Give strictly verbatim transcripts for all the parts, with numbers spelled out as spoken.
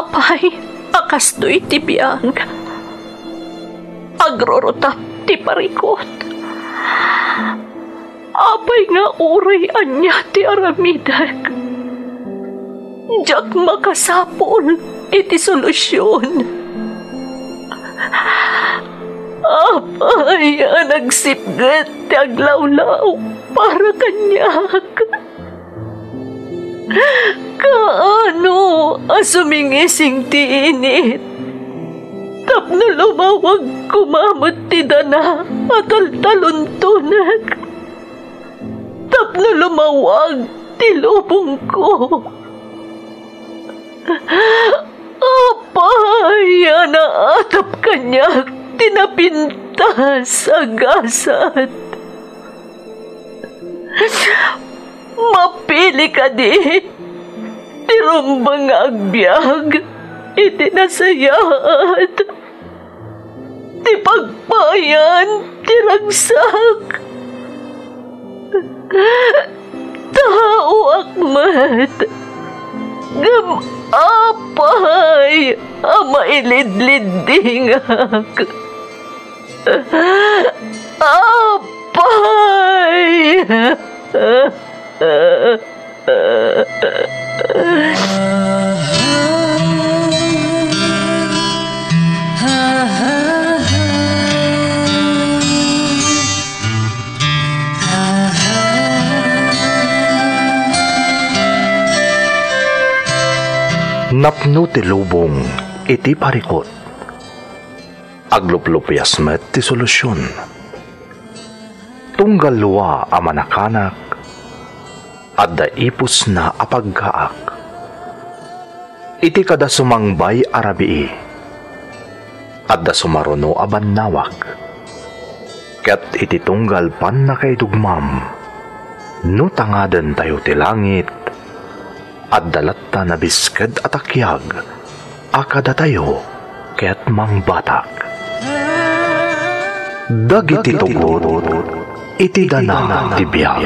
Apay a kastoy ti biag, agrurutap ti parikut. Apay nga uray ania ti aramidek, diak makasapul iti solusion. Apay a nagsipget ti aglawlaw para kaniak? Kaano a sumingising ti init tapno lumawag koma met ti dana a taltaluntonek? Tapno lumawag ti lubongko. Apay a naatap kaniak ti napintas a gasat? Mapili kadi ti rumbeng nga agbiag iti nasayaat? Ti pagpayan ti ragsak. Taoak met. Ngem apay a mailidliddingak? Apay! Napno ti lubong iti parikut. Agluplupias met ti solusion. Tunggal lua a manakanak, adda ipusna a paggaak. Iti kada sumangbay a rabii, adda sumaruno a bannawak. Ket iti tunggal pannakaidugmam, no tangadentayo ti langit, adda latta nabisked a takiag a kadatayo ket mangbatak. Dagiti tugot iti dana ti biag.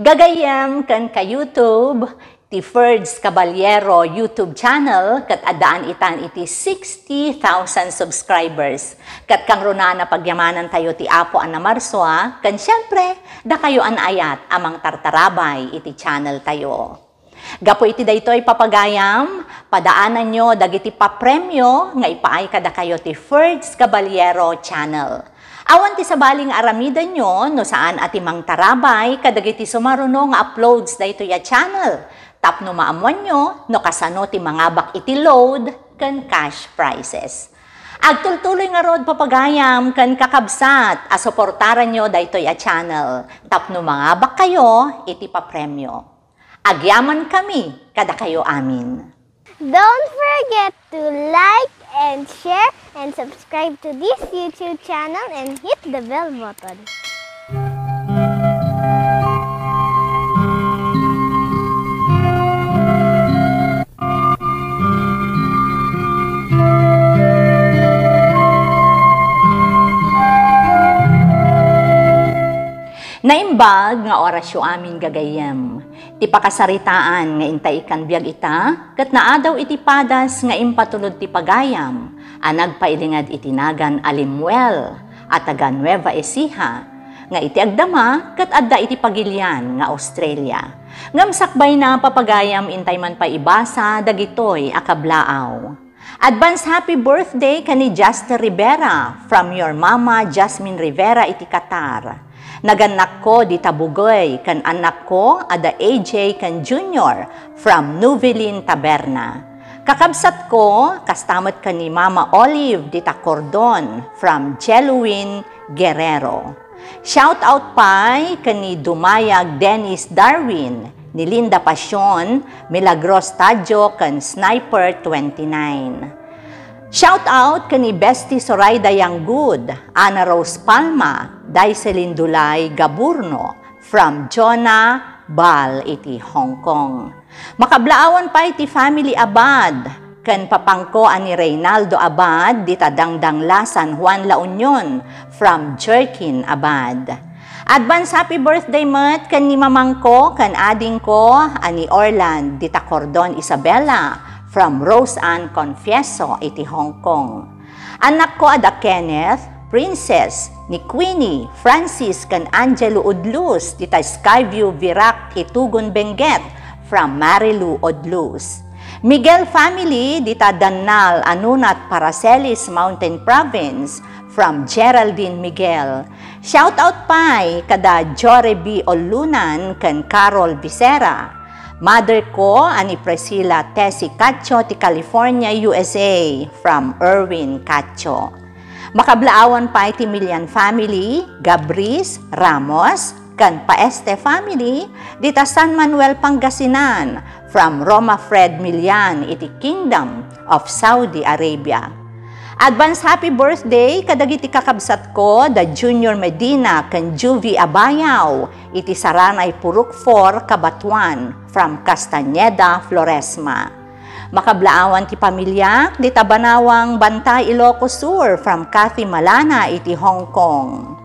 Gagayyem ken ka-YouTube ti Ferds Caballero YouTube channel ket addaan itan iti sixty thousand subscribers. Ket kangrunaan a pagyamanantayo ti Apo a namarsua, ken siempre, dakayo a naayat a mangtartarabay iti channel tayo. Gapu iti daytoy, papagayam, padaananyo dagiti papremio nga ipaay kadakayo ti Ferds Caballero channel. Awan ti sabali nga aramidenyo no saan a ti mangtarabay kadagiti sumaruno nga uploads daytoy a channel tapno maammoanyo no kasano ti mangabak iti load ken cash prizes. Agtultuloy ngarud, papagayam ken kakabsat, a suportaranyo daytoy a channel tapno mangabakkayo iti papremio. Agyamankami kadakayo amin. Don't forget to like and share and subscribe to this YouTube channel and hit the bell button. Naimbag nga orasyo amin, gagayyem. Ti pakasaritaan nga intay ikkan biag ita, ket naadaw iti padas nga impatulod ti pagayam a nagpailinged iti nagan a Lemuel a taga Nueva Ecija, nga iti agdama ket adda iti Pagilian nga Australia. Ngem sakbayna, papagayam, intay man pay ibasa dagitoy a kablaaw. Advance happy birthday ken ni Jaster Rivera from your mama, Jasmine Rivera, iti Qatar. Nagannakko dita Bugey ken annakko a da A J ken Junior from Nuvilin Taberna. Kakabsatko, kasta met ken ni Mama Olive dita Cordon from Jeluin Guerrero. Shout out pay ken ni Dumayag Dennis Darwin, ni Linda Pasion, Milagros Tadio, ken Sniper twenty-nine. Shout out ken ni Bestie Sorayda Yanggud, Ana Rose Palma, Daiselin Dulay Gaburno, from Jonah Bal iti Hong Kong. Makablaawan pay ti family Abad, ken papangko a ni Reynaldo Abad, dita Dangdangla, San Juan, La Union, from Jerkin Abad. Advance happy birthday met ken ni mamangko ken adingko a ni Orland, dita Cordon, Isabela, from Rose Ann Confieso iti Hong Kong. Anakko a da Kenneth, Princess, ni Queenie, Francis, ken Angelo Udlus, dita Skyview, Virac, Itugon, Benguet, from Marilu Udlus. Miguel family, dita Dannal, Anunat, Paracelis, Mountain Province, from Geraldine Miguel. Shout out pay kada Jory B. Olunan ken Carol Becerra. Mother ko a ni Priscilla Tessie Cacho ti California, U S A, from Erwin Cacho. Makablaawan pay ti Milian family, Gabris, Ramos, ken Paeste family, dita San Manuel, Pangasinan, from Roma Fred Milian iti Kingdom of Saudi Arabia. Advance happy birthday kadagiti kakabsatko da Junior Medina ken Juvie Abayaw iti Saranay Purok four, Cabatuan, from Castañeda, Floresma. Makablaawan ti pamiliak dita Banawang, Bantay, Ilocos Sur, from Kathy Malana iti Hong Kong.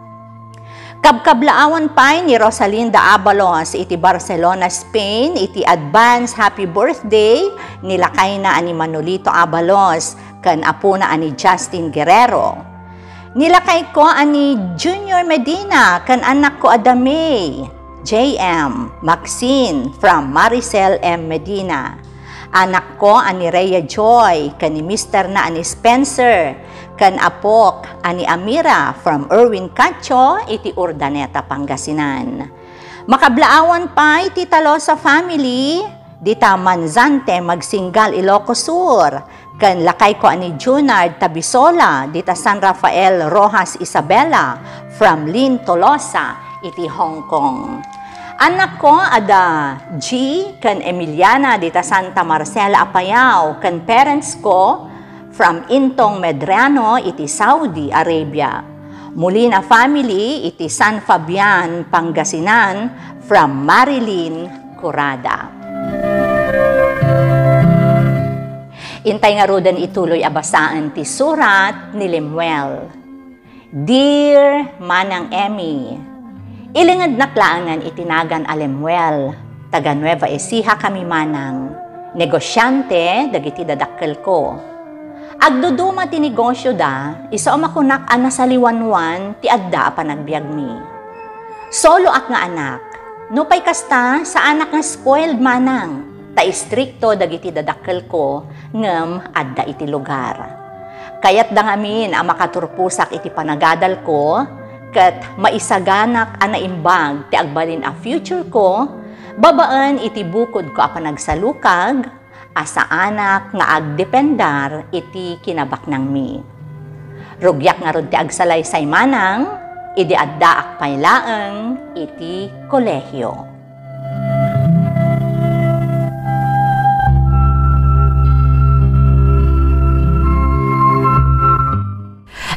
Kabkablaawan pay ni Rosalinda Abalos iti Barcelona, Spain, iti advance happy birthday ni lakayna a ni Manolito Abalos ken apona a ni Justin Guerrero. Ni lakayko a ni Junior Medina ken anakko a da May, J M, Maxine, from Maricel M. Medina. Anakko a ni Rhea Joy ken ni misterna a ni Spencer, ken apok a ni Amira from Erwin Cacho iti Urdaneta, Pangasinan. Makablaawan pay ti Talosa family, dita Manzante, Magsinggal, Ilocos Sur, ken lakayko a ni Junard Tabisola, dita San Rafael, Roxas, Isabela, from Lynn Tolosa, iti Hong Kong. Anakko a da G ken Emiliana dita Santa Marcela, Apayao, ken parents ko from Intong Medrano iti Saudi Arabia. Molina family iti San Fabian, Pangasinan, from Marilyn Curada. Intay ngaruden ituloy a basaen ti surat ni Lemuel. Dear Manang Emmy, ilingednak laengen iti nagan a Lemuel, taga Nueva Ecija kami manang, negosiante dagiti dadakkelko. Agduduma ti negosioda, isu a makunak a nasaliwanwan ti adda a panagbiagmi. Soloak nga anak, nupay kasta, saanak nga spoiled manang, ta istrikto dagiti dadakkelko, ngem adda iti lugar. Kayatda ngamin a makaturposak iti panagadalko, ket maisaganak a naimbag ti agbalin a future ko, babaen iti bukodko a panagsalukag, a saanak nga agdependar iti kinabaknangmi. Rugiak ngarud ti agsalaysay manang, idi addaak pay laeng iti kolehio.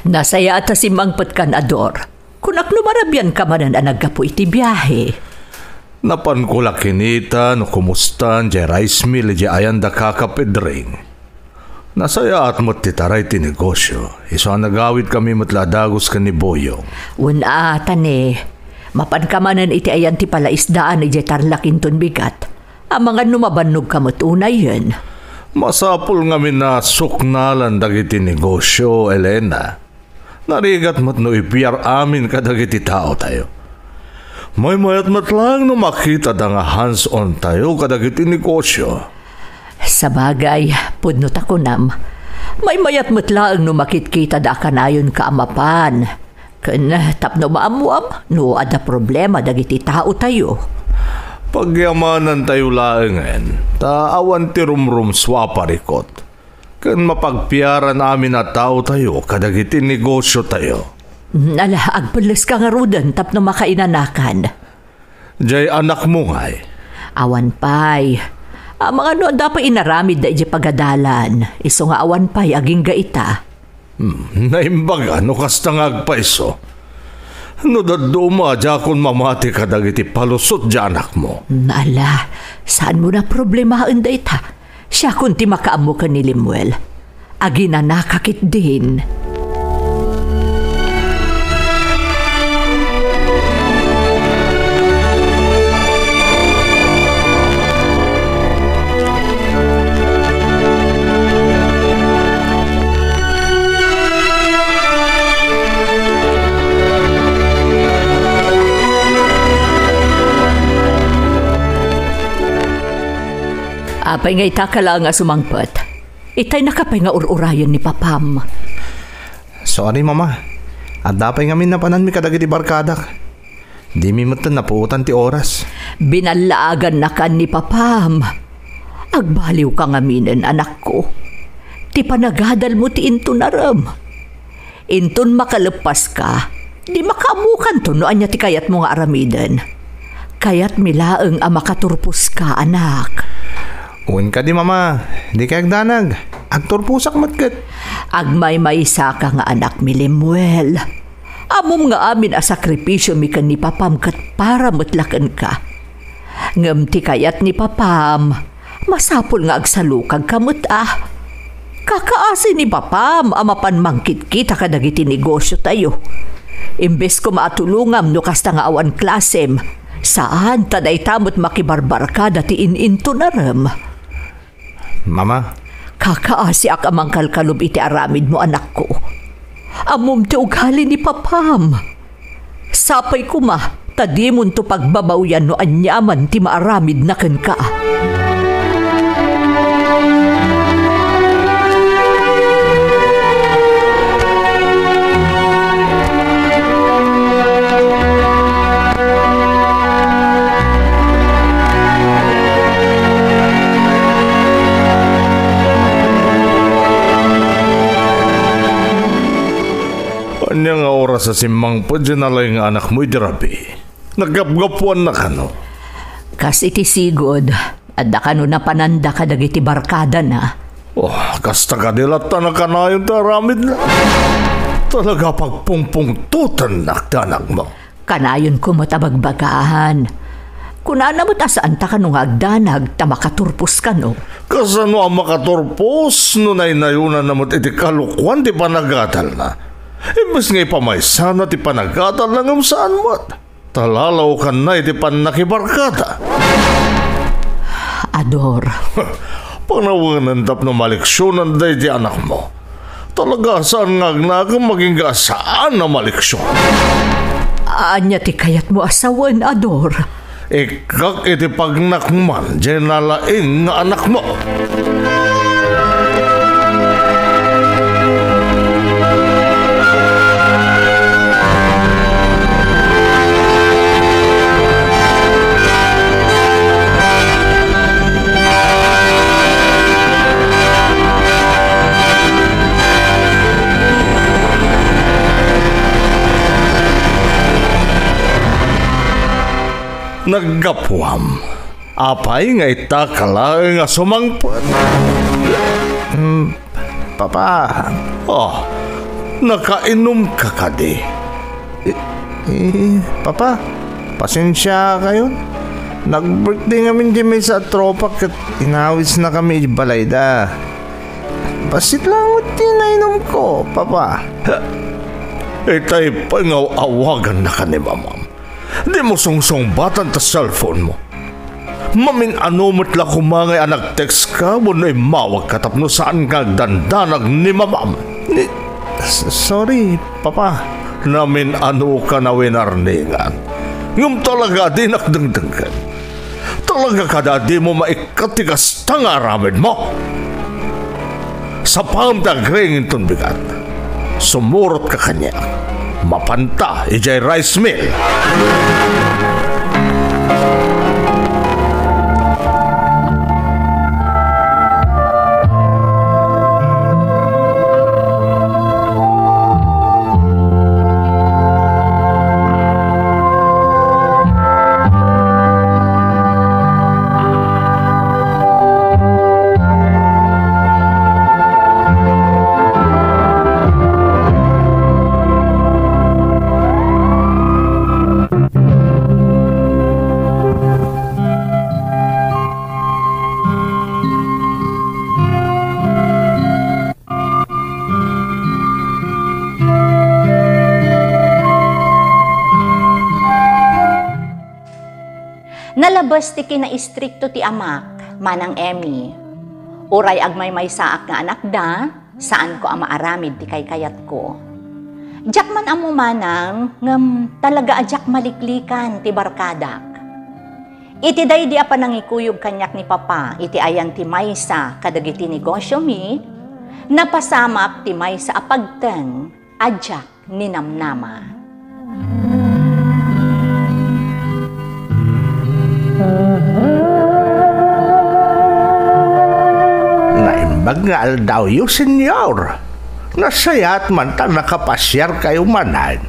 Nasayaat a simmangpetkan, Ador. Kunak no marabianka manen a naggapu iti biahe. Napanko la kinita no kumustan jay rice mill idiay ayan da Kaka Pedring. Nasayaat met ti taray ti negosio, isu a nagawidkami met la a dagus ken ni Boyong. Wen a, ta ne, mapanka manen iti ayan ti palaisdaan idiay Tarlac inton bigat. Amangan no mabannogka met unayen. Masapul ngamin a suknalan dagiti negosio, Elena. Narigat met no ipiar amin kadagiti taotayo. Maymayat met laeng no makitada nga hands-on tayo kadagiti negosio. Sabagay, pudno ta kunam, maymayat met laeng no makitkitada a kanayonka a mapan. Ken tapno maammuam no adda problema dagiti taotayo. Pagyamanantayo laengen, ta awan ti rumrumsua a parikut. Ken mapagpiaran amin a taotayo kadagiti negosiotayo. Ala, agpelleska ngaruden tapno makainanakan. Jay anakmo ngay? Awan pay. Amangan no adda pay inaramidda idiay pagadalan, isu nga awan pay agingga ita. Hmm, naimbaga no kasta nga agpayso. No dadduma, diakon mamati kadagiti palusot ti anakmo. Ala, saanmo a problemaen dayta. Siakon ti makaammo ken ni Lemuel. Aginanaka ketdin. Apay nga ita ka laeng a sumangpet? Itay nakapay nga ur-urayen ni papam. Sorry, Mama. Adda pay ngamin napananmi kadagiti barkadak. Dimi metten napuotan ti oras. Binallaagannakan ni papam. Agbaliwka ngaminen, anakko. Ti panagadalmo ti inton arem. Inton makaleppaska, di makaammokanto no ania ti kayatmo nga aramiden. Kayatmi laeng a makaturposka, anak. Wen kadi, Mama, dikay agdanag. Agturposak met ket. Agmaymaysaka nga anakmi, Lemuel. Ammom nga amin a sakripisiomi ken ni papam ket para met la kenka. Ngem ti kayat ni papam, masapul nga agsalukagka met a. Kakaasi ni papam a mapan mangkitkita kadagiti negosiotayo. Imbes koma a tulongam no kasta nga awan klasem, saan ta dayta met makibarbarkada ti in-inton arem. Mama. Kakaasiak a mangkalkalub iti aramidmo, anakko. Ammom ti ugali ni papam. Sapay koma ta dimonto pagbabawian no aniaman ti maaramidna kenka. Ania nga oras a simmangpet diay nalaing nga anakmo idi rabii? Naggapgapuanna kano? Kas iti sigud, adda kano napananda kadagiti barkadana. Oh, kasta kadi latta a kanayon ti aramidna. Talaga a pagpungpungtotennak ti anakmo. Kanayonko met a bagbagaen. Kunana met a saanta kano nga agdanag ta makaturpos kano. Kasano a makaturpos no naynayonanna met iti kalokuan ti panagadalna? Imbes nga ipamaysana ti panagadalna ngem saan met. Talalaokanna iti pannakibarkada. Ador. Panawenen tapno maleksionan daydi anakmo. Talaga a saan nga agnakem agingga a saan a maleksion. Ania ti kayatmo a sawen, Ador? Ikkak iti pagnakman diay nalaing nga anakmo. Naggapuam. Apay nga ita ka laeng a sumangpet? Mm, Papa. Oh, nakainumka kadi? Eh, eh, Papa, pasensiakayon. Nag-birthday ngamin diay maysa a tropa ket inawisnakami iti balayda. Bassit laeng met ti nainumko, Papa. Itay pay nga aw-awagannaka ni Mamam. Dimo sungsungbatan ta cellphone mo. Mamin-ano met la koma ngay a nag-text ka wenno immawag ka tapno saan nga agdandanag ni Mamam. Ni, s-, sorry, Papa. Namin-anokan a winarningan. Ngem talaga a dinak dengdenggen. Talaga kada a dimo maikkat ti kasta nga aramidmo? Sapam ti agriing inton bigat. Sumurotka kaniak. Mapanta idiay rice mill. Labes ti kinaistrikto ti amak, Manang Emmy. Uray agmaymaysaak nga anakda, saanko a maaramid ti kaykayatko. Diak man ammo, Manang, ngem talaga a diak maliklikan ti barkadak. Iti daydi a panangikuyog kaniak ni Papa iti ayan ti maysa kadagiti negosiomi, napasamak ti maysa a pagteng a diak ninamnama. Naimbag nga aldawyo, Senyor. Nasayaat man ta nakapasiarkayo manen.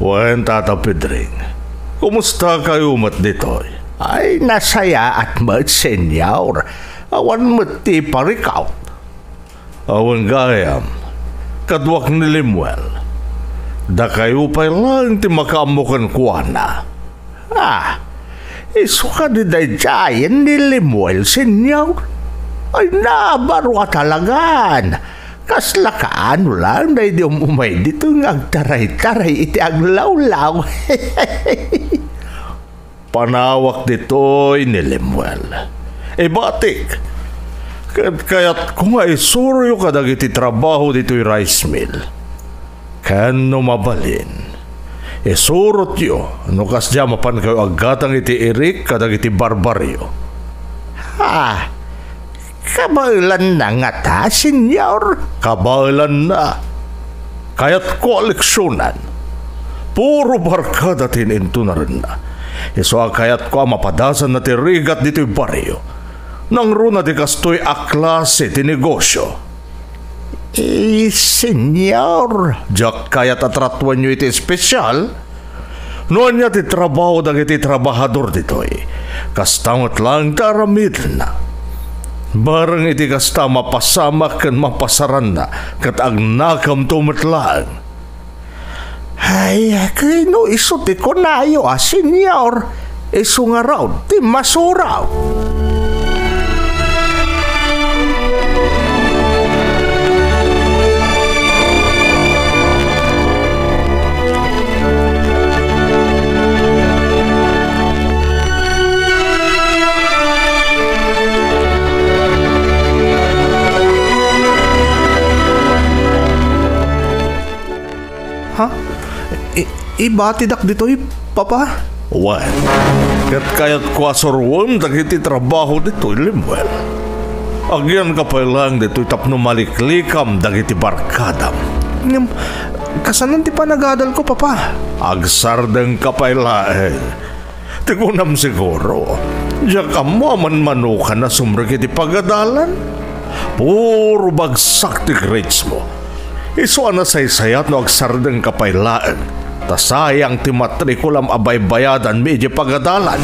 Wen, Tata Pedring, kumustakayo met ditoy? Ay, nasayaat met, Senyor. Awan met ti parikaw. Awan gayam, kaduak ni Lemuel. Dakayo pay laeng ti makaammo kenkuana. Ah, isu kadi daydiayen ni Lemuel, Senyor? Ay, nabaro a talagan. Kasla kaano laeng daydi um-umay ditoy nga agtaray-taray iti aglawlaw. Panawak ditoy ni Lemuel. Ibatik, ket kayatko nga isuroyo kadagiti trabaho ditoy rice mill. Ken no mabalin, isurotyo no kasdiay mapankayo aggatang iti irik kadagiti barbaryo. Ha? Kabaelanna ngata, Senyor? Kabaelanna. Kayatko a leksionan. Puro barkada ti in-intunarenna. Isu a kayatko a mapadasanna ti rigat ditoy barrio. Nangruna ti kastoy a klase ti negosio. Eh, Senyor, diak kayat a tratuenyo iti espesial. No ania ti trabaho dagiti trabahador ditoy, kasta met laeng ti aramidenna. Bareng iti kasta, mapasamak ken mapasaranna, ket agnakemto met laeng. Ay, ken no isu ti kunayo a, Senyor, isu ngarud ti masuraw. Ha? I-, ibatidak ditoy, Papa? Wen, ket kayatko a suroem dagiti trabaho ditoy, Lemuel. Agyanka pay laeng ditoy tapno maliklikam dagiti barkadam. Ngem, kasanon ti panagadalko, Papa? Agsardengka pay laeng. Ti kunam siguro, diak ammo a manmanokan a sumrek iti pagadalan. Puro bagsak ti grades mo. Isu a nasaysayat no agsardengka pay laeng, ta sayang ti matrikulam a baybayadanmi idiay pagadalan.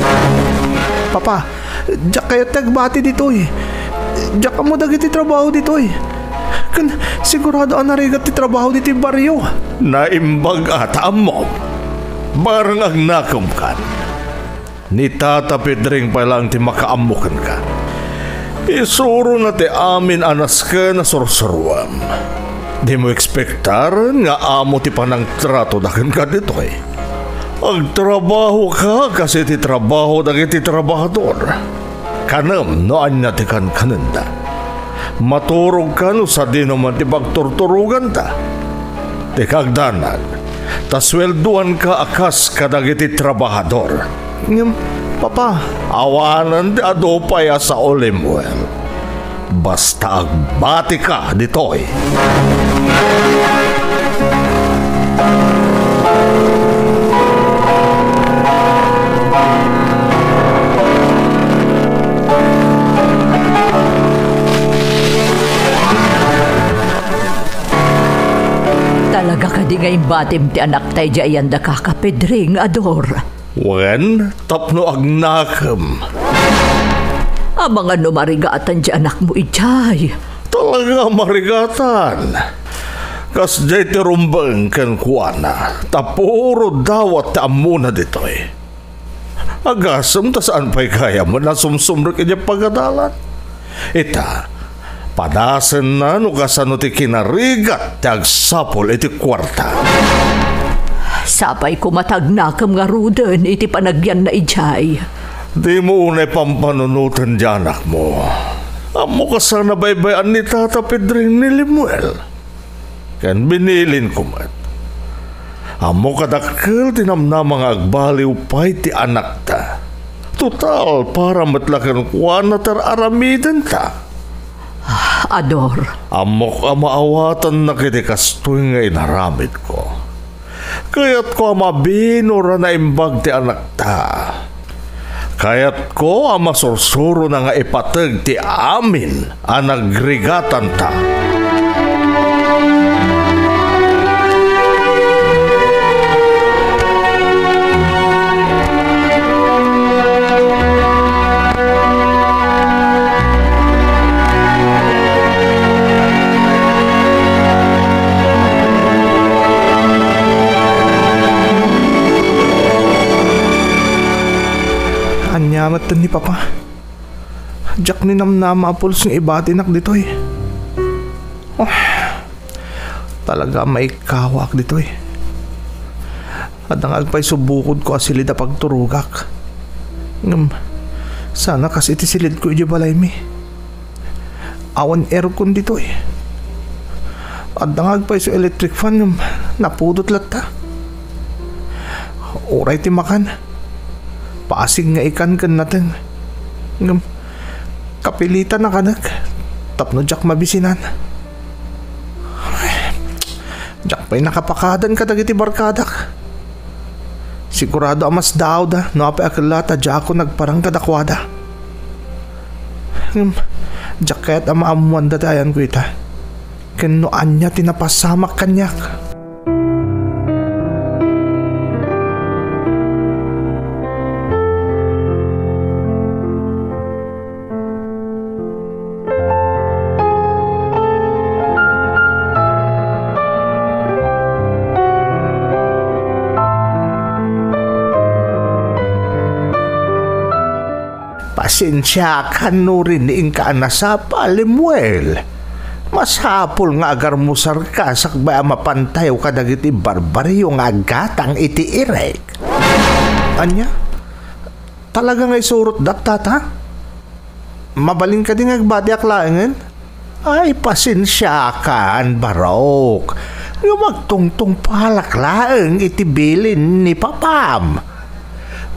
Papa, diak kayat ti agbati ditoy. Diak ammo dagiti trabaho ditoy. Ken sigurado a narigat ti trabaho ditoy barrio. Naimbag a ta ammom. Bareng agnakemkan. Ni Tata Pedring pay laeng ti makaammo kenka. Isurona ti amin a nasken a sursuruem. Dimo ekspektaren nga amo ti panangtratoda kenka ditoy. Agtrabahoka kas iti trabaho dagiti trabahador. Kanem no ania ti kankanenda. Maturogka no sadino man ti pagturturoganda. Ti kagdanag, ta sueldoanka a kas kadagiti trabahador. Ngem, Papa. Awanen ti adu pay a sao, Lemuel. Basta agbatika ditoy. Talaga kadi nga imbatim ti anakta idiay ayan da, Kaka Pedring, Ador? Wen, tapno agnakem. Amangan no marigatan ti anakmo idiay. Talaga marigatan. Kasdiay ti rumbeng kenkuana, ta puro dawat ti ammona ditoy. Agasem ta saan pay gayam a sumsumrek idiay pagadalan. Ita, padasenna no kasano ti kinarigat ti agsapul iti kuarta. Sapay koma ta agnakem ngaruden iti panagyanna idiay. Dimo unay pampanunoten ti anakmo. Ammok a saan a baybay-an ni Tata Pedring ni Lemuel. Ken binilinko met. Ammok a dakkel ti namnama nga agbaliw pay ti anakta. Total, para met la kenkuana ti ar-aramidenta. Ah, Ador. Ammok a maawatannak iti kastoy nga inaramidko. Kayatko a mabinor a naimbag ti anakta. Kayatko a masursurona nga ipateg ti amin a nagrigatanta. Ania met ni Papa? Diak ninamnama a pulos nga ibatinak ditoy. Oh, talaga maikkawaak ditoy. Adda nga agpayso bukodko a silid a pagturogak. Ngem, saan a kas iti silidko idiay balaymi. Awan aircon ditoy. Adda nga agpayso electric fan ngem napudot latta. Uray ti makan, pasig nga ikan ken nateng. Ngem, kapilitan a kanek tapno diak mabisinan. Diak pay nakapakadan kadagiti barkadak. Sigurado a mas daawda no apay a kella ta diakon nagparang kadakuada. Ngem, diak kayat a maammoanda ti ayanko ita. Ken no ania ti napasamak kaniak. Pasensiakan no riinka a nasapa, Lemuel. Masapul nga agarmusarka sakbay a mapantayo kadagiti barbarrio nga aggatang iti irek. Ania? Talaga nga isurotdak, Tata? Mabalin kadi nga agbatiak laengen? Ay, pasensiakan, Barok. Ngem agtungtungpalak laeng iti bilin ni Papam.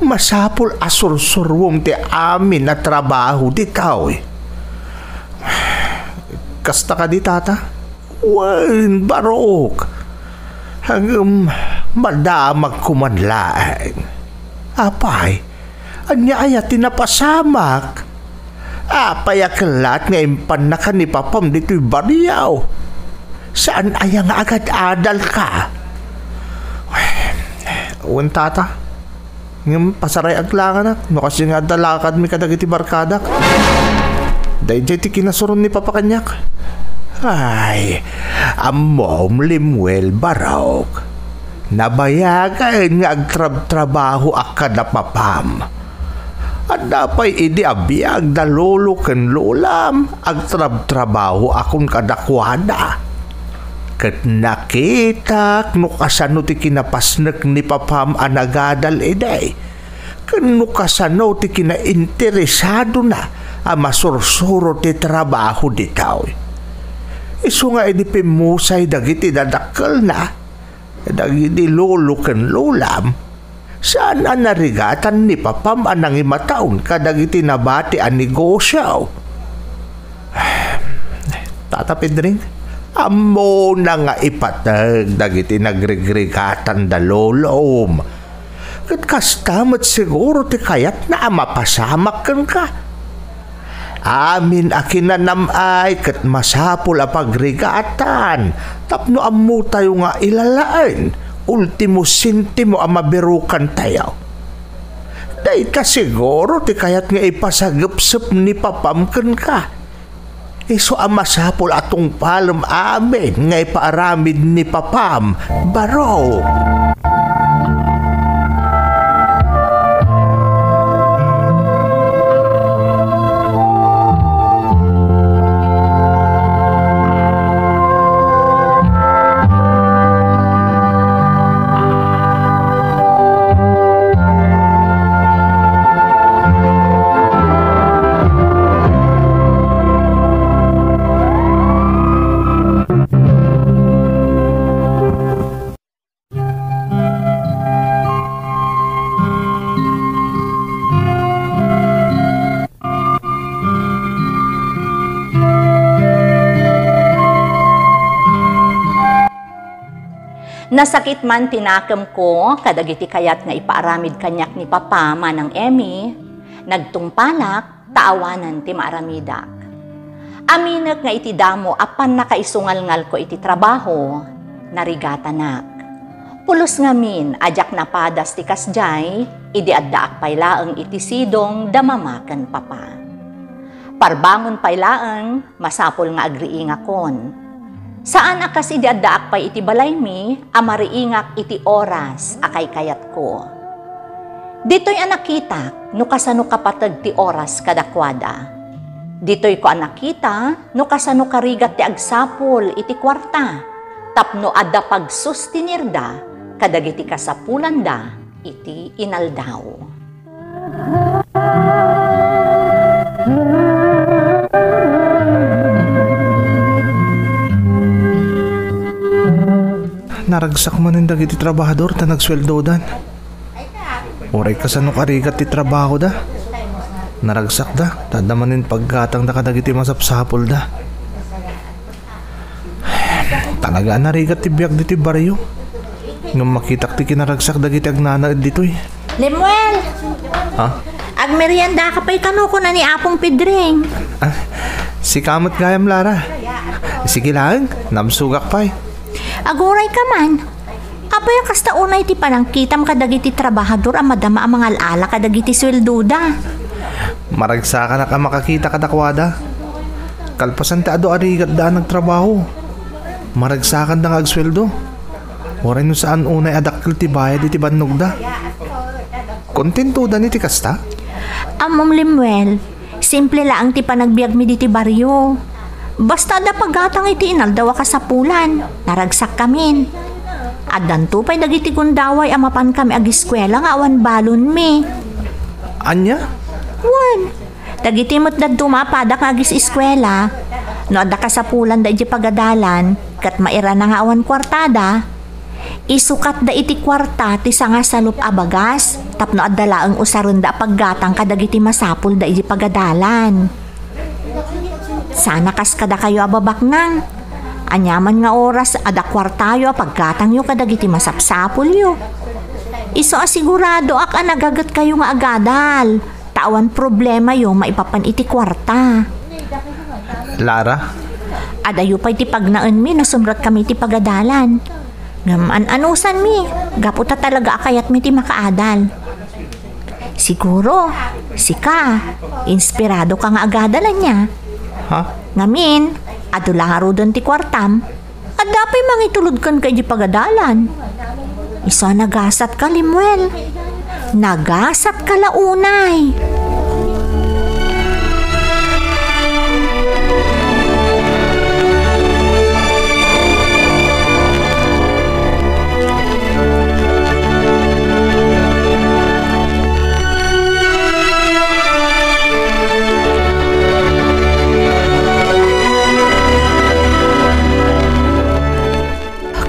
Masapul a sursuruem ti amin a trabaho ditoy. Kasta kadi, Tata? Wen, Barok. Ngem, madamagko man laeng. Apay, ania aya ti napasamak? Apay a kellat nga impannaka ni Papam ditoy barrio? Saan aya nga agad-adalka? Wen, Tata. Ngem pasaray-ak laeng, anak, no kasdi nga adda lakadmi kadagiti barkadak. Daydiay ti kinasuron ni Papa kaniak. Ay, ammom, Lemuel, Barok. Nabayagen nga agtrabtrabahoak kada Papam. Adda pay idi a biag da lolo ken lolam, agtrabtrabahoakon kadakuada. Ket nakitak no kasano ti kinapasnek ni Papam a nagadal idi, ken no kasano ti kinainteresadona a masursuro ti trabaho ditoy. Isu nga idi pimmusay dagiti dadakkelna, dagiti lolo ken lolam, saan a narigatan ni Papam a nangimataon kadagiti nabati a negosio. Tata Pedring, ammona nga ipateg dagiti nagrigrigatanda lolom. Ket kasta met siguro ti kayatna a mapasamak kenka. Amin a kinanam-ay ket masapul a pagrigatan tapno ammotayo nga ilalaen, ultimo sentimo a mabirukantayo. Dayta siguro ti kayat nga ipasagepsep ni Papam kenka. Isu a masapul a tungpalem amin nga ipaaramid ni Papam, Barok. Nasakit man ti nakemko kadagiti kayat nga ipaaramid kaniak ni Papa manang Emmy, nagtungpalak ta awanen ti maaramidak. Aminek nga iti damo a pannakaisungalngalko iti trabaho, narigatanak. Pulos ngamin a diak napadas ti kasdiay idi addaak pay laeng iti sidong da Mama ken Papa. Parbangon pay laeng, masapul nga agriingakon. Saan a kas idi addaak pay iti balaymi a mariingak iti oras a kaykayatko. Ditoy a nakitak no kasano kapateg ti oras kadakuada. Ditoyko a nakita no kasano karigat ti agsapul iti kuarta tapno adda pagsustinirda kadagiti kasapulanda iti inaldaw. Naragsak manen dagiti trabahador ta nagsueldodan. Uray kasano karigat ti trabahoda. Naragsakda, ta adda manen paggatangda kadagiti masapsapulda. Talaga a narigat ti biag ditoy barrio. Ngem makitak ti kinaragsak dagiti agnanaed ditoy. Lemuel! Ha? Agmeriendaka pay kano kuna ni Apong Pedring. Ah, sika met gayam, Lara. Sige laeng, namsugak pay. Aguray ka man. Apay a kasta unay ti panangkitam kadagiti trabahador a madama a mangal-ala kadagiti sueldoda? Maragsakanak a makakita kadakuada. Kalpasan ti adu a rigatda a nagtrabaho, maragsakanda nga agsueldo. Uray no saan unay a dakkel ti bayad iti bannogda. Kontentoda ni ti kasta? Ammom, Lemuel, simple laeng ti panagbiagmi diti barrio. Basta adda paggatang iti inaldaw a kasapulan, naragsakkamin. Addanto pay dagiti gundaway a mapankami agiskuela nga awan balonmi. Ania? Wen, dagiti met dadduma a padak nga agisiskuela, no adda kasapulanda idiay pagadalan, ket mairana nga awan kuartada, isukatda iti kuarta ti sangasalup a bagas tapno adda laeng usarenda a paggatang kadagiti masapulda idiay pagadalan. Sana kas kadakayo a babaknang. Aniaman nga oras, adda kuartayo a paggatangyo kadagiti masapsapulyo. Isu a siguradoak a nagagetkayo nga agadal, ta awan problemayo maipapan iti kuarta. Lara? Adayo pay ti pagnaenmi no sumrekkami iti pagadalan. Ngem an-anusanmi, gapu ta talaga a kayatmi ti makaadal. Siguro, sika, inspiradoka nga agadal, ania? Ha? Ngamin, adu la ngaruden ti kuartam. Adda pay mangitulod kenka idiay pagadalan. Isu a nagasatka, Lemuel. Nagasatka la unay.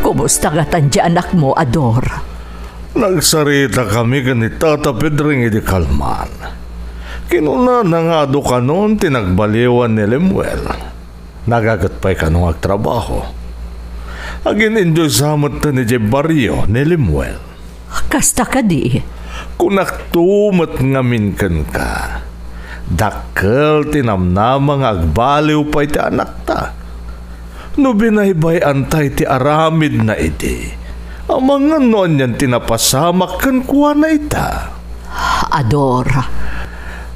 Kumusta ngatan ti anakmo, Ador? Nagsaritakami ken ni Tata Pedring idi kalman. Kinunana nga adu kanon ti nagbaliwan ni Lemuel. Nagaget pay kano nga agtrabaho. Agin-enjoy sa metten idiay barrio ni Lemuel. Kasta kadi? Kunakto met ngamin kenka, dakkel ti namnama nga agbaliw pay ti anakta. No binaybay-anta iti aramidna idi, amangan no anian ti napasamak kenkuana ita. Ador.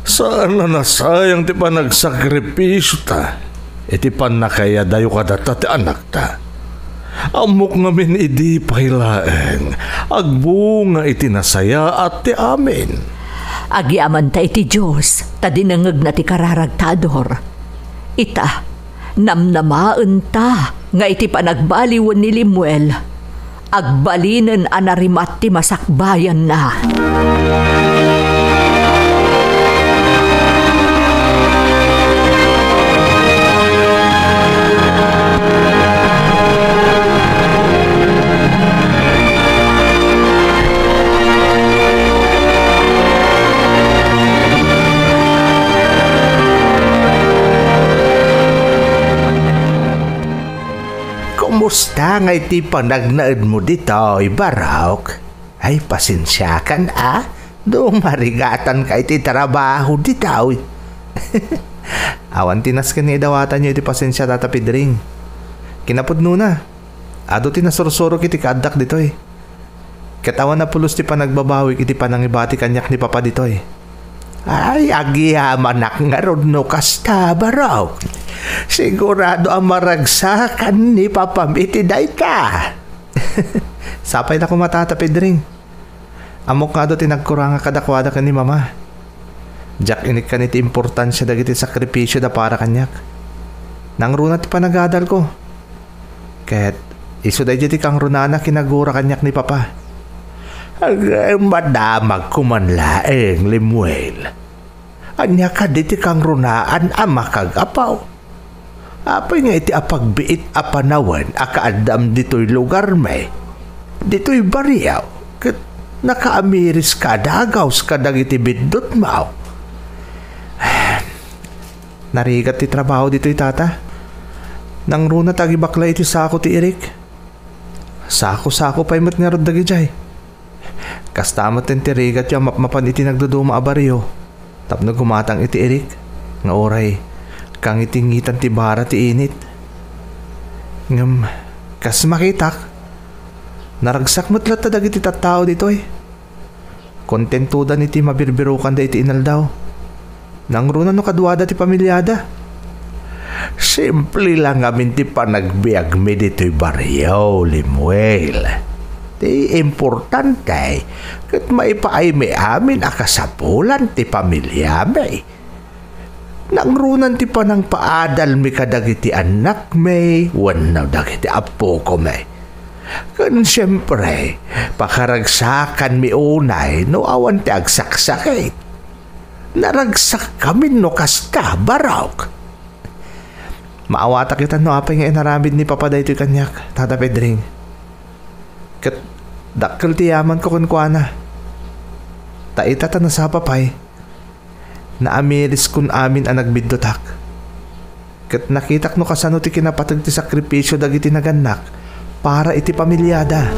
Saan a nasayang ti panagsakripisiota iti pannakaayadayo kadata ti anakta. Ammok ngamin idi pay laeng agbunga iti nasayaat ti amin. Agyamanta iti Dios ta dinengngegna ti kararagta, Ador. Ita, namnamaenta nga iti panagbaliwen ni Lemuel, agbalinen a narimat ti masakbayanna. Kumusta ngay ti panagnaedmo ditoy, Barok? Ay, pasensiakan a. Dumarigatan ka iti trabaho ditoy. Awan ti nasken nga idawatanyo iti pasensia, Tata Pedring. Kinapudnona, adu ti nasursurok iti kaaddak ditoy. Ket awan a pulos ti panagbabawik iti panangibati kaniak ni Papa ditoy. Ay, agyamanak ngarud no kasta, Barok. Sigurado a maragsakan ni Papam iti dayta. Sapay la koma, Tata Pedring. Ammok nga adu ti nagkurangak kadakuada ken ni Mama. Diak inikkan iti importansia dagiti sakripisioda para kaniak. Nangruna ti panagadalko. Ket isu daydiay ti kangrunana kinagura kaniak ni Papa. Agay, madamag koman laeng, Lemuel. Ania kadi ti kangrunaan a makagapu? Apay nga iti apagbiit a panawen a kaaddam ditoy lugarmi, ditoy barrio, ket nakaamiris ka a dagaws kadagiti biddutmo? Narigat ti trabaho ditoy, Tata. Nangruna ti agibaklay iti sako ti irik. Sako-sako pay met ngarud dagidiay. Kasta met ti rigatyo a mapmapan iti nagduduma a barrio tapno gumatang iti irik nga uray kangitingitan ti bara ti init. Ngem kas makitak, naragsak met latta dagiti tattao ditoy. Kontentoda iti mabirbirokanda iti inaldaw. Nangruna no kaduada ti pamiliada. Simple la ngamin ti panagbiagmi ditoy barrio, Lemuel. Ti importante, ket maipaaymi amin a kasapulan ti pamiliami. Nangruna ti panangpaadalmi kadagiti annakmi wenno dagiti appokomi. Ken siempre, pakaragsakanmi unay no awan ti agsaksakit. Naragsakkamin no kasta, Barok. Maawatak ita no apay nga inaramid ni Papa daytoy kaniak, Tata Pedring. Ket dakkel ti yamanko kenkuana. Ta ita ta nasapa pay, naamiriskon amin a nagbiddutak. Ket nakitak no kasano ti kinapateg ti sakripisio dagiti nagannak para iti pamiliada.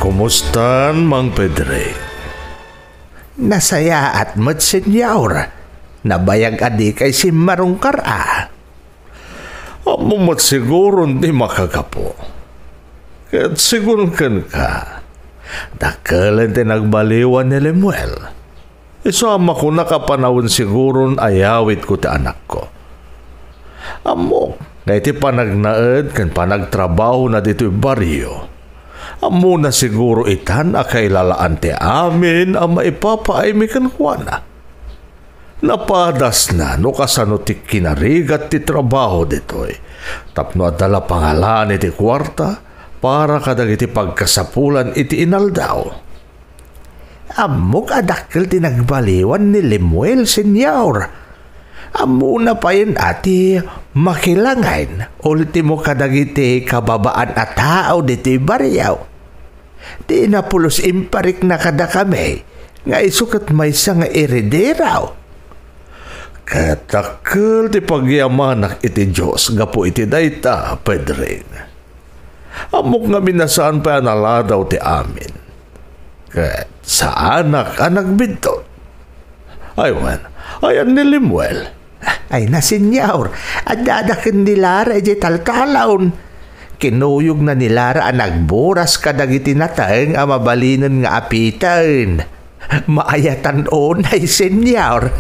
Kumustan, Mang Pedring? Nasayaat met, Senyor. Nabayag a dikay simmarungkar a. Ammom met siguron ti makagapu. Ket sigun kenka, dakkelen ti nagbaliwan ni Lemuel. Isu a makunak a panawen siguron a yawidko ti anakko. Ammok nga iti panagnaed ken panagtrabahona ditoy barrio, ammona siguro itan a kailalaan ti amin a maipapaaymi kenkuana. Napadasna no kasano ti kinarigat ti trabaho ditoy, tapno adda la pangalan iti kuarta para kadagiti pagkasapulan iti inaldaw. Ammok a dakkel ti nagbaliwan ni Lemuel, Senyor. Ammona payen a ti makilangen, ultimo kadagiti kababaan a tao ditoy barrio. Dina pulos imparikna kadakami nga isu ket maysa nga eredero. Ket dakkel ti pagyamanak iti Dios gapu iti dayta, Pedring. Ammok ngamin a saan pay a naladaw ti amin. Ket saanak a nagbiddut. Ay wen, ayan ni Lemuel? Ay na, Senyor, addada ken ni Lara idiay taltalon. Kinuyogna ni Lara a nagburas kadagiti nateng a mabalinen nga apiten. Maayatan unay, Senyor.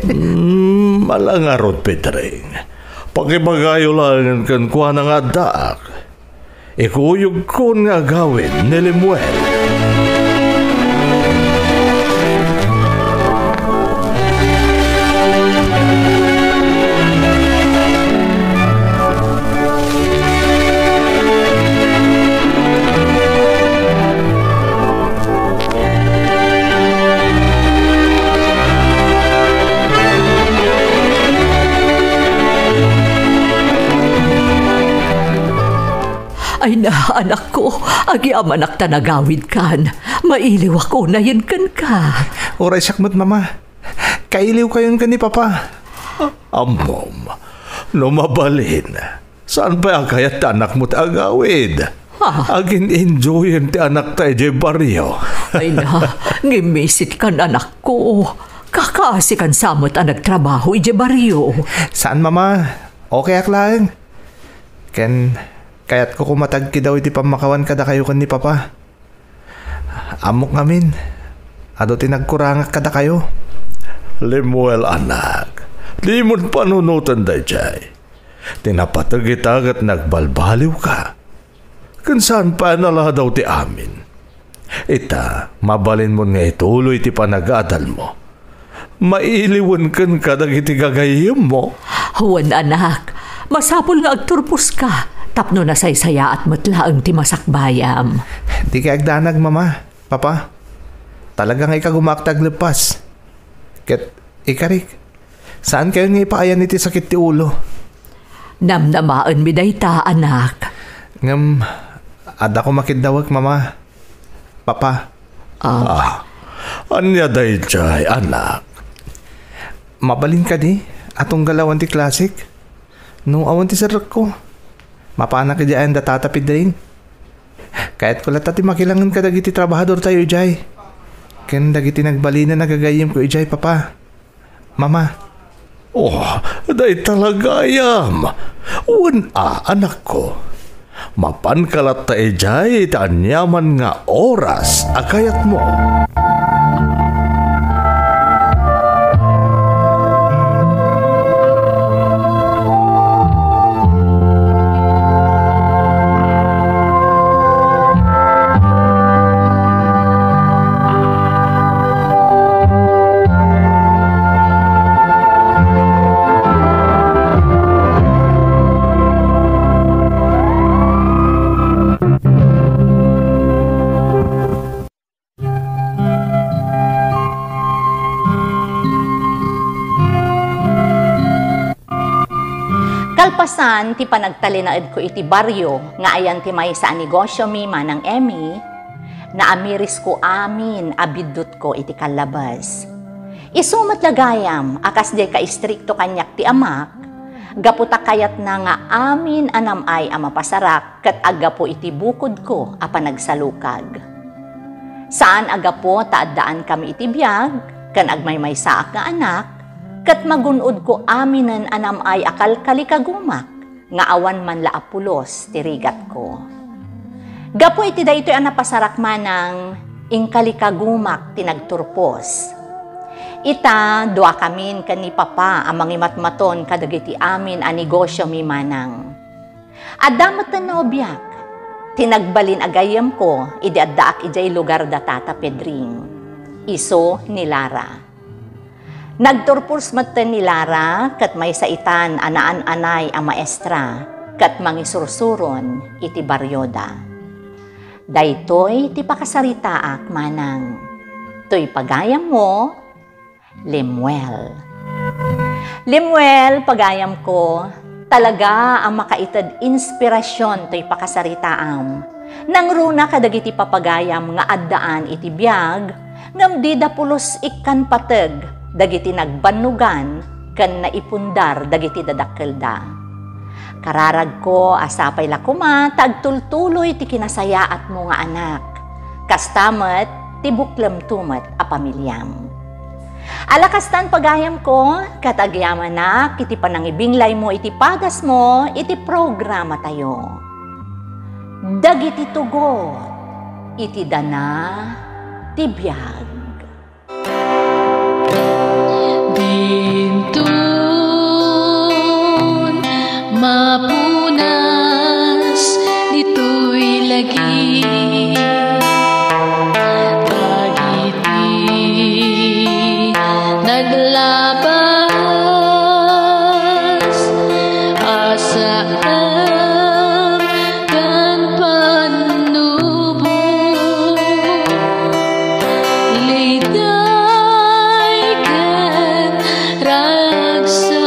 Hmm, ala ngarud, Pedring. Pakibagayo laengen kenkuana nga addaak. Ikuyogkon nga agawid ni Lemuel. Ay na, anakko, agyamanak ta nagawidkan. Mailiwak unayen kenka. Uray siak met, Mama. Kailiwkayon ken ni Papa. Ammom, no mabalin, saan pay a kayat ti anakmo ti agawid? Ha? Agin-enjoyen ti anakta idiay barrio. Ay na, ngimmisitkan, anakko. Kakaasikan sa met a nagtrabaho idiay barrio. Saan, Mama. Okay ak laeng. Ken kayatko koma ti agkidaw iti pammakawan kadakayo ken ni Papa. Ammok ngamin, adu ti nagkurangak kadakayo. Lemuel, anak, dimon panunoten daydiay. Ti napateg ita ket nagbalbaliwka. Ken saan pay a naladaw ti amin. Ita, mabalinmon nga ituloy ti panag-adalmo. Mailiwen kenka dagiti gagayyemmo. Wen, anak, masapul nga agturposka tapno nasaysayaat met laeng ti masakbayam. Dikay agdanag, Mama, Papa. Talaga nga ikagumaak ti agleppas. Ket ikarik, saankayon nga ipaayan iti sakit ti ulo. Namnamaenmi dayta, anak. Ngem, adda koma kiddawek, Mama. Papa. Ah. Ah, ania daydiay, anak? Mabalin kadi a tunggal awan ti klasek? No awan ti serrekko, mapanak idiay ayan da Tata Pedring. Kayatko latta ti makilangen kadagiti trabahadortayo idiay ken dagiti nagbalinen a gagayyemko idiay, Papa. Mama. Oh, dayta la gayam. Wen a, anakko. Mapanka latta idiay iti aniaman nga oras a kayatmo. Kalpasan ti panagtalinaedko iti barrio nga ayan ti maysa a negosiomi, Manang Emmy, naamirisko amin a biddutko iti kallabes. Isu met la gayam a kasdiay kaistrikto kaniak ti amak, gapu ta kayatna nga amin a nam-ay a mapasarak ket aggapu iti bukodko a panagsalukag. Saan a gapu ta addaankami iti biag ken agmaymaysaak nga anak, ket magun-odko aminen a nam-ay a kalkalikagumak nga awan man la a pulos ti rigatko. Gapu iti daytoy a napasarak, Manang, inkalikagumak ti nagturpos. Ita, duakamin ken ni Papa a mangimatmaton kadagiti amin a negosiomi, Manang. Adda met ti nobiak, ti nagbalin a gayyemko idi addaak idiay lugar da Tata Pedring. Isu ni Lara. Nagturpos metten ni Lara ket maysa itan a naan-anay a maestra ket mangisursuron iti barioda. Daytoy ti pakasaritaak, Manang. Toy pagayammo, Lemuel. Lemuel, pagayamko, talaga a makaited inspirasion toy pakasaritaam. Nangruna kadagiti papagayam nga addaan iti biag, ngem dida pulos ikkan pateg dagiti nagbannogan ken naipundar dagiti dadakkelda. Kararagko a sapay la koma ta agtultuloy ti kinasayaatmo nga anak. Kasta met ti buklemto met a pamiliam. Ala kastan, pagayamko, ket agyamanak iti panangibinglaymo iti padasmo iti programatayo. Dagiti tugot iti dana ti biag. Dinton mapunas ditoy lagi, dagiti naglabas a saan ken pannubo, liday ken ragsak.